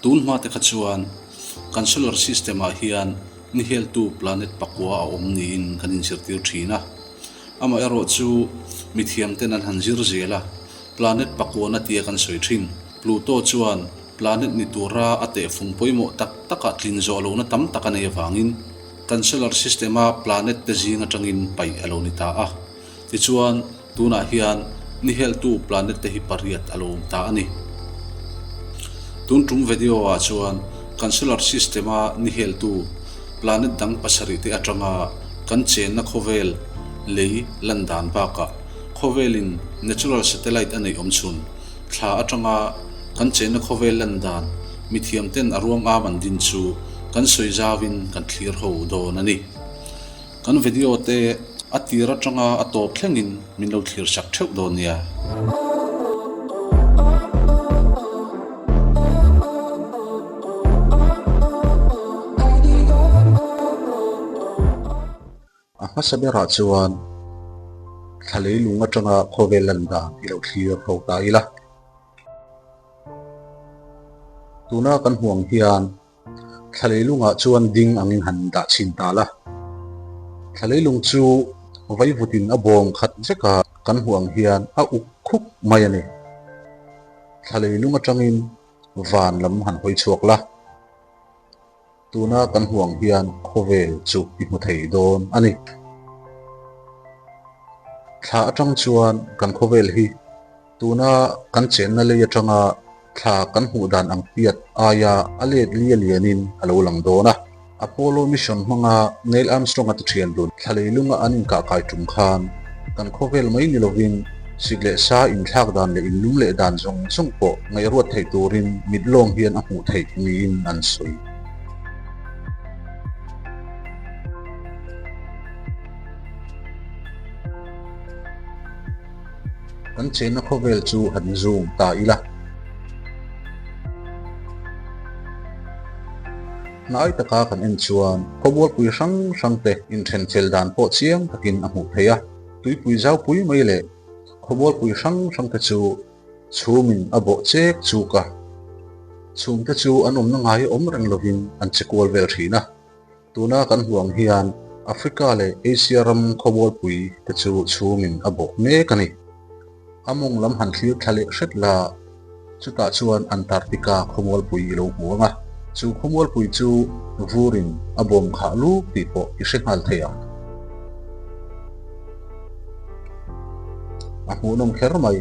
Tun hma te kha chuan kan solar system ah hian ni heltu planet pakua a awm niin kan inzirtir thin a. Amaherawh chu mithiam ten an han zir zel a, planet pakuana tia kan sawi thin. Pluto chuan planet ni tura a tehfung pawimawh tak takah tlin zawh lohna tam tak a nei avangin kan solar system a planet te zing atangin paih a lo ni ta a. Tichuan, tunah hian ni heltu planet te hi pariat a lo awm ta a ni. Tun tum video ah chuan kan solar system a ni heltu planet dang pasarih te atanga kan chenna khawvel lei lan dan bakah khawvelin natural satellite a neih awm chhun thla atanga kan chenna khawvel lan dan mithiam ten a ruang am an din chu kan sawi zauin kan thlir ho dawn a ni. Kan video te a tir atanga a tawp thlengin min lo thlir sak theuh dawn nia. A hmasa berah chuan thla leilung atanga khawvel lan dan i lo thlir ho ta ila. Tuna kan hmuh ang hian Thla leilungah chuan ding angin han dah chhin ta la. Thla leilung chu vaivutin a bawm khat vek a, kan hmuh ang hian a uk khup mai a ni. Thla leilung atangin van lam han hawi chhuak la. Tuna kan hmuh ang hian khawvel chu i hmu thei dawn a ni. Thla atang chuan kan khawvel hi Tuna kan chenna lei atanga thla kan hmuh dan ang piat aia a let li a lianin a lo lang dawn a. Apollo mission hmanga Neil Armstrong-a ti thian dun thla leilunga an inkahkai tum khan kan khawvel mai ni lovin sik leh sa inthlak dan leh inlum leh dan zawng zawng pawh ngaihruat theih turin mit lawng hian a hmuh theih niin an sawi. Kan chenna khawvel chu han zoom ta ila. Hnai taka kan en chuan khawmualpui hrang hrang te inthen fel dan pawh chiang takin a hmuh theih a. Tuipui zaupui mai leh khawmualpui hrang hrang te chu chhumin a bawh chek chuk a. Chhumte chu an awmna ngai awm reng lovin an che kual vel thin a. Tuna kan hmuh ang hian Africa leh Asia ram khawmualpui te chu chhungin a bawh mek a ni. A mawng lam han thlir thla leh hret la, chutah chuan Antarctica khawmualpui i lo hmu ang a, chu khawmualpui chu vurin a bawm khah luk tih pawh i hre nghal thei ang. A hmuhnawm kher mai.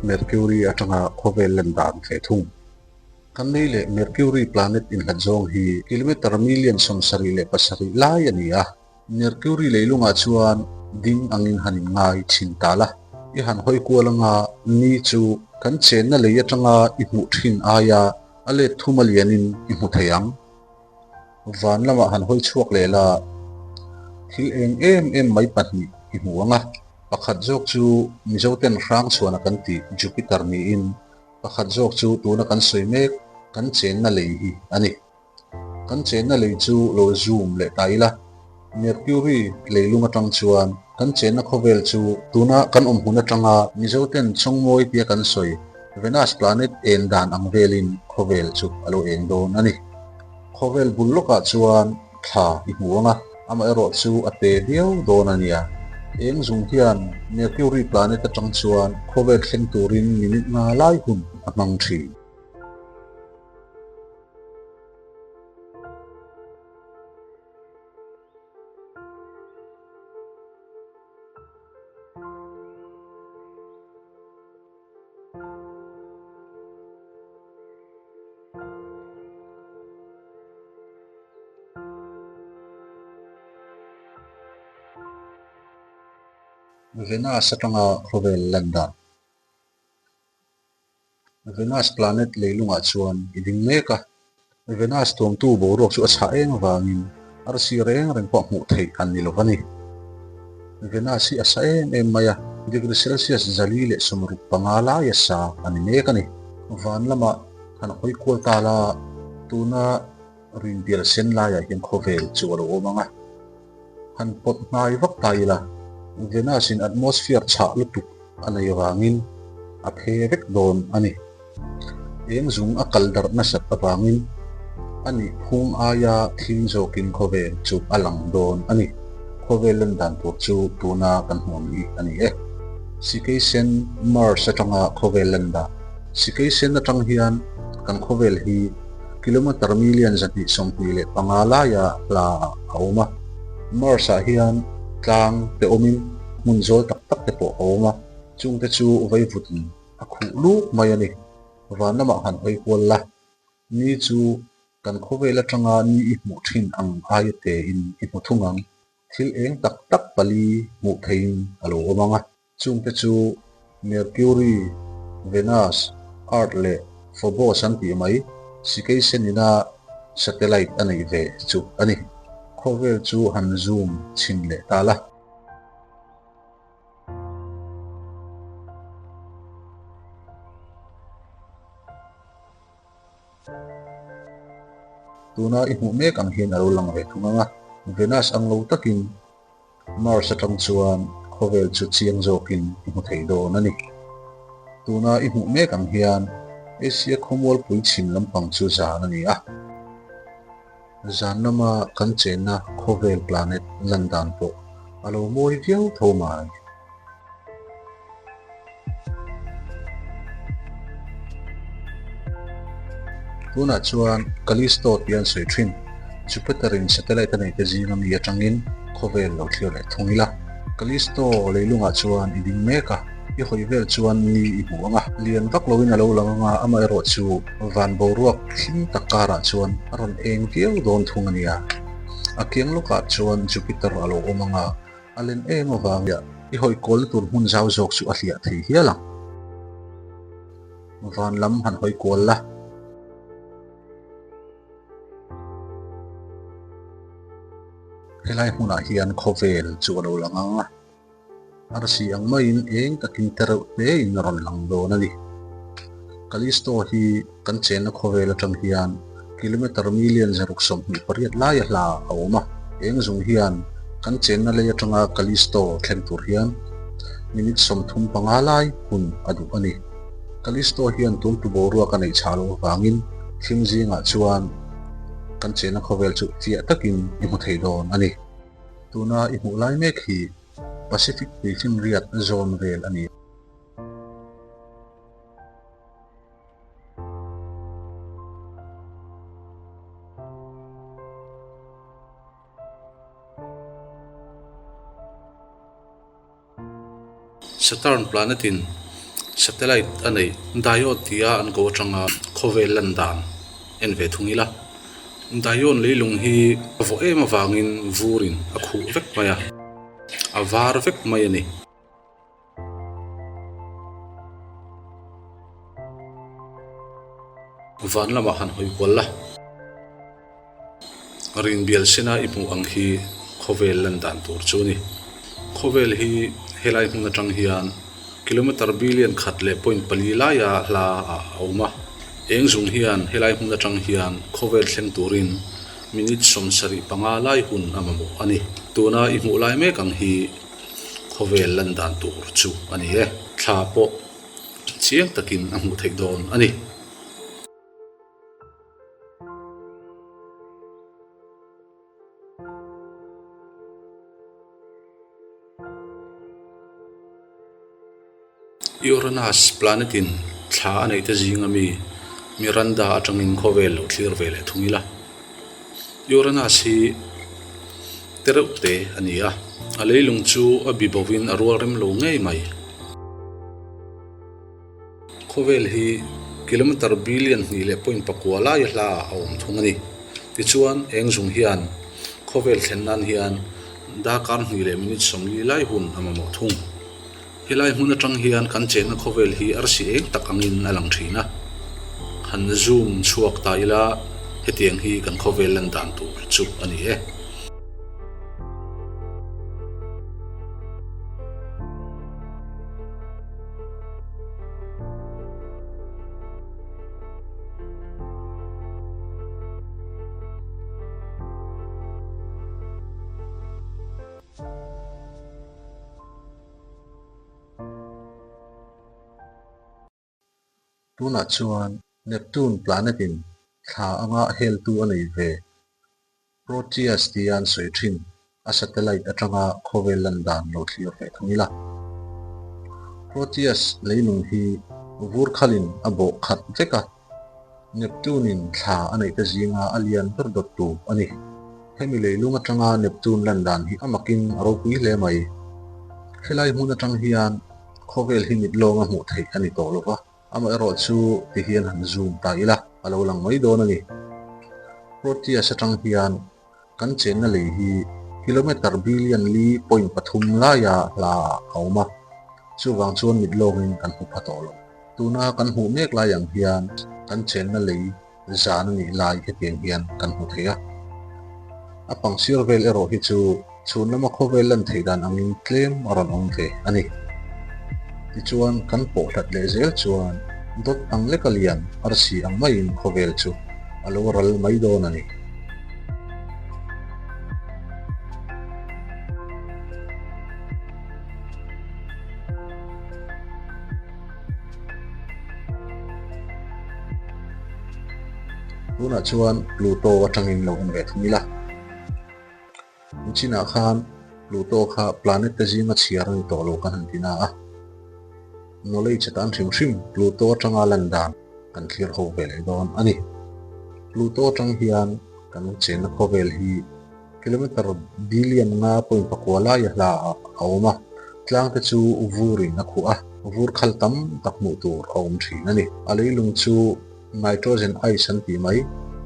Mercury atanga khawvel lan dan ve thung. Kan lei leh Mercury planet inhlat zawng hi kilometer million 77 lai a ni a. Mercury leilungah chuan ding angin han inngai thin ta la. I han hawi kual anga ni chu kan chenna lei atanga i hmuh thin aia a let thum a lianin i hmu thei ang. Van lamah han hawi chhuak leh la, thil eng em em mai pahnih i hmu ang a. Pakhat zawk chu Mizoten hrangchhuana kan tih Jupiter niin Pakhat zawk chu tuna kan sawi mek kan chenna lei hi a ni. Kan chenna lei chu lo zoom leh ta ila, Mercury leilung atang chuan kan chenna khawvel chu tuna kan awm hmun atanga Mizoten Chawngmawi tia kan sawi Venus planet eng dan ang velin khawvel chu a lo eng dawn a ni. Khawvel bul lawkah chuan thla i hmu ang a, amaherawh chu a te viau dawn a nia. Eng zung hian Mercury planet atang chuan khawvel thleng turin minute nga lai hun a hmang thin. Venus atanga khawvel lan dan. Venus planet leilungah chuan i ding mek a. Venus tuamtu boruak chu a chhah eng avangin arsi reng reng pawh hmuh theih an ni lo va ni. Venus hi a sa em em mai a, degree Celsius 465 laia sa a ni mek a ni. Van lamah han hawi kual ta la, tuna rinbial sen laiah hian khawvel chu a lo awm ang a. Han pawt hnai vak ta ila, Venus-in atmosphere chhah lutuk a nei avangin A phe vek dawn a ni. Eng zung a kal darh nasat avangin a nih phung aia thim zawkin khawvel chu a lang dawn a ni. Khawvel lan dan tur chu tuna kan hmuh ang hi a ni e. Sikei sen Mars atanga khawvel lan dan. Sikei sen atang hian kan khawvel hi kilometre million 225 laia hla ah a awm a. Mars ah hian tlang te awmin hmun zawl tak tak te pawh a awm a. Chungte chu vaivutin a khuh luk mai a ni. Van lamah han hawi kual la, ni chu kan khawvel atanga ni i hmuh thin ang aia tein i hmu thung ang. Thil eng tak tak pali hmuh theihin a lo awm ang a. Chungte chu Mercury, Venus, Earth leh Phobos an tih mai, sikei senina satellite a neih ve chu a ni. Khawvel chu han zoom chhin leh ta la. Tuna i hmuh mek ang hian a lo lang ve thung ang a, Venus ang lo takin Mars atang chuan khawvel chu chiang zawkin i hmu thei dawn a ni. Tuna i hmuh mek ang hian Asia khawmualpui chhim lampang chu zan a ni a. Zan lama kan chenna khawvel planet lan dan pawh a lo mawi viau tho mai. Tunah chuan Callisto tih an sawi thin. Jupiter-in satellite a neite zinga mi atangin khawvel lo thlir leh thung ila. Callisto leilungah chuan i ding mek a, i hawi vel chuan ni i hmu ang a. Lian vak loin a lo lang ang a, amaherawh chu van boruak thim tak karah chuan a rawn eng viau dawn thung a nia. A kiang lawkah chuan Jupiter a lo awm ang a, A len em avang hian i hawi kualna tur hmun zau zawk chu a hliah thei hial ang. Van lam han hawi kual la. Helai hmunah hian khawvel chu a lo lang ang a. Arsi ang maiin eng takin te reuh hle in a rawn lang dawn a ni. Callisto hi kan chenna khawvel atang hian kilometre million 128 laia hla a awm a. Eng zung hian kan chenna lei atanga Callisto thleng tur hian minute 35 lai hun a duh a ni. Callisto hian tuntu boruak a neih chhah loh avangin thim zingah chuan kan chenna khawvel chu fiah takin i hmu thei dawn a ni. Tuna i hmuh lai mek hi Pacific tuifinriat zawn vel a ni. Saturn planet-in satellite a neih Diode tia an ko atanga khawvel lan dan en ve thung ila. Dione leilung hi a vawh em avangin vurin a khuh vek mai a, a var vek mai a ni. Van lamah han hawi kual la. Rinbial sena i hmuh ang hi khawvel lan dan tur chu a ni. Khawvel hi helai hmun atang hian kilometre billion khat leh point pali laia hla ah a awm a. Eng zung hian helai hmun atang hian khawvel thleng turin minute 75 lai hun a mamawh a ni. Tuna i hmuh lai mek ang hi khawvel lan dan tur chu a ni e. Thla pawh chiang takin a hmuh theih dawn a ni. Uranus planet-in thla a neih te zinga mi Miranda atangin khawvel lo thlir ve leh thung ila. Uranus hi te reuh te a ni a, a leilung chu a bi bovin a rual rem lo ngei mai. Khawvel hi kilometre billion hnih leh point pakua laia hla ah a awm thung a ni. Tichuan, eng zung hian khawvel thlen nan hian darkar hnih leh minute 40 lai hun a mamawh thung. Helai hmun atang hian kan chenna khawvel hi arsi eng tak angin a lang thin a. Han zoom chhuak ta ila hetiang hi kan khawvel lan dan tur chu a ni e. Tunah chuan Neptune planet-in thla anga heltu a nei ve. Proteus tia an sawi thin, a satellite atanga khawvel lan dan lo thlir ve thung ila. Proteus leilung hi vur khalin a bawh khat vek a, Neptune-in thla a neih te zinga a lian ber dawttu a ni. Hemi leilung atanga Neptune lan dan hi a makin a ropui hle mai. Helai hmun atang hian khawvel hi mit lawnga hmuh theih a ni tawh lo va. Amaherawh chu ti hian han zoom ta ila, a lo lang mai dawn a ni. Proteus atang hian kan chenna lei hi kilometer billion li point pathum laia hla ah a awm a, chuvang chuan mit lawngin kan hmu pha tawh lo. Tuna kan hmuh mek lai ang hian kan chenna lei zan a nih lai hetiang hian kan hmu thei a. A pangsir vel erawh hi chu chhun lama khawvel lan theih dan angin tlem a rawn awm ve a ni. Tichuan kan pawh hlat leh zel chuan dawt ang leka lian arsi ang maiin khawvel chu a lo ral mai dawn a ni. Tunah chuan Pluto atangin lo en ve thung ila. Chinah khan Pluto kha planet te zinga chhiar a ni tawh lo kan han ti na a. Knowledge atan hrim hrim Pluto atanga lan dan kan thlir ho ve leh dawn a ni. Pluto atang hian kan chenna khawvel hi Kilometer billion nga point pakua laia hla ah a awm a, tlang te chu vur in a khuh a, vur khal tam tak hmuh tur a awm thin a ni. A leilung chu nitrogen ice an tih mai,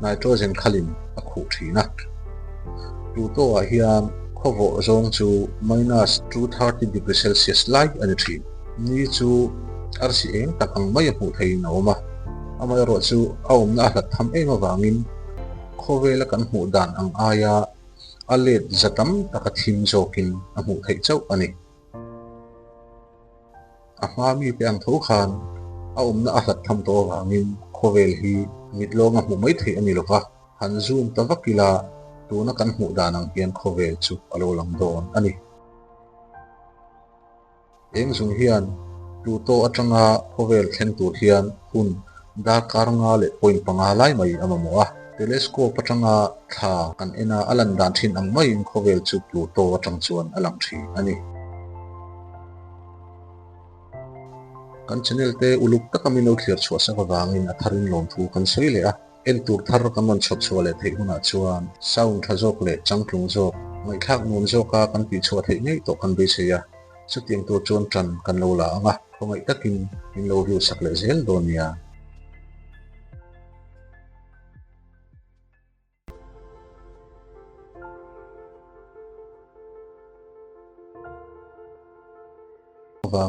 nitrogen khalin a khuh thin a. Pluto ah hian khawvawh zawng chu minus 230 degree celsius lai a ni thin. Ni chu arsi eng tak ang mai a hmuh theihin a awm a, amaherawh chu a awmna a hlat tham em avangin Khawvela kan hmuh dan ang aia a let za tam taka thim zawkin a hmuh theih chauh a ni. A hma mite ang tho khan a awmna a hlat tham tawh avangin khawvel hi mit lawnga hmuh mai theih a ni lova, han zoom ta vak ila tuna kan hmuh dan ang hian khawvel chu a lo lang dawn a ni. Eng zung hian Pluto atanga khawvel thleng tur hian hun darkar nga leh point panga lai mai a mamawh a. Telescope atanga thla kan en a, a lan dan thin ang maiin khawvel chu Pluto atang chuan a lang thin a ni. Kan channel te uluk taka min lo thlir chhuah sak avangin a tharin lawmthu kan sawi leh a. En tur thar kan rawn chhawp chhuah leh theih hunah chuan sound tha zawk leh changtlung zawk, ngaihthlak nuam zawka kan tihchhuah theih ngei tawh kan beisei a, chutiang tur chuan tan kan lo la ang a, khawngaih takin min lo view sak leh zel dawn nia.